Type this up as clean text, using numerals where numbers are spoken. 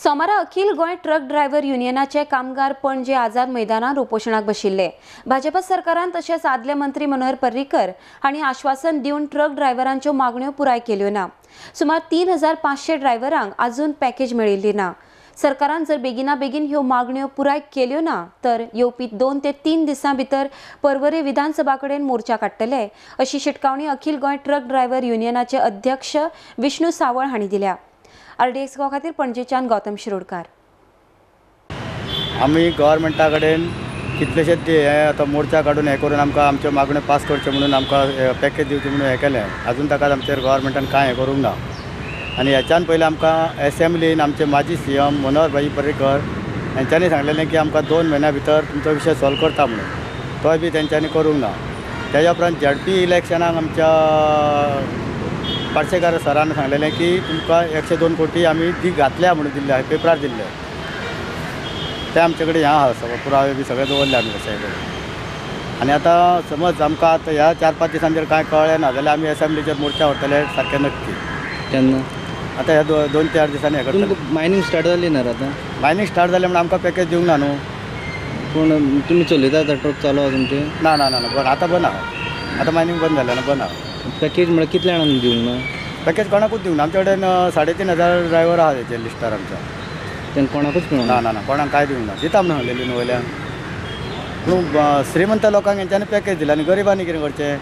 सोमारा अखिल Goa truck driver युनियनाचे कामगार पणजे आझाद मैदानार उपोशणाक बशिल्ले. भाजपा सरकारान तशेंच आदले मंत्री मनोहर पर्रीकर हांणी आश्वासन दिवन ट्रक ड्रायव्हरांच्यो मागण्यो पुराय केल्यो ना. सुमार 3500 ड्रायव्हरांक अजून पॅकेज मेळिल्ली ना. सरकारान जर बेगिना बेगीन ह्यो मागण्यो पुराय केल्यो ना तर येवपी 2 ते 3 दिसां भितर पर्वरी विधानसभा कडेन मोर्चा काडटले अशी शिटकावणी अखिल गोंय ट्रक ड्रायव्हर युनियनाचे अध्यक्ष विष्णू सावळ हांणी दिल्या. आरडीएक्स गोवा खातीर पणजेच्यान गौतम शिरोडकार. आमी गव्हर्मेंटा कडेन कितलेशेच हे आतां मोर्चा काडून हें करून आमकां आमच्यो मागण्यो पास करच्यो म्हणून आमकां पॅकेज दिवची म्हणून हें केलें. आजून ताका आमचेर गव्हर्मेंटान कांय हें करूंक ना. आनी ह्याच्यान पयलीं आमकां एसेंब्लीन आमचे माजी सीएम मनोहर भाई पर्रीकर हेंच्यांनी सांगलेलें की आमकां 2 म्हयन्या भितर तुमचो विशय सॉल्व करता म्हणून, तोय बी तेंच्यांनी करूंक ना. तेज्या उपरांत झेडपी इलेक्शनाक आमच्या पार्सेकार सरान सांगलेलें की तुमकां 102 कोटी आमी दी घातल्या म्हणून दिल्ले पेपरार दिल्ले, ते आमचे कडेन ह्या आसा सगळे पुरावे बी सगळे दवरले आमी कशे कडेन. आनी आतां समज आमकां आतां ह्या 4-5 दिसांनी जर कांय कळ्ळें ना जाल्यार आमी एसेंब्लीचेर मोर्चा व्हरतले सारकें नक्की. केन्ना? आतां ह्या 2-4 दिसांनी हें करतले. मायनींग स्टार्ट जाली ना आतां? मायनींग स्टार्ट जालें म्हणून आमकां पॅकेज दिवंक ना न्हू. पूण तुमी चलयता आतां ट्रक चालू आसा तुमचे? ना ना ना बंद आतां बंद आहा, आतां मायनींग बंद जालें ना, बंद आहा. पॅकेज म्हळ्यार कितल्या जाणांक दिवंक ना? पॅकेज कोणाकूच दिवंक ना. आमचे कडेन 3500 ड्रायव्हर आहा तेचेर लिस्टार आमच्या. तेन्ना कोणाकूच मेळना? ना ना ना कोणाक कांय दिवंक ना. दिता म्हणून सांगलेली न्हू वयल्यान. पूण श्रीमंत लोकांक हेंच्यांनी पॅकेज दिला आनी गरिबांनी कितें करचें?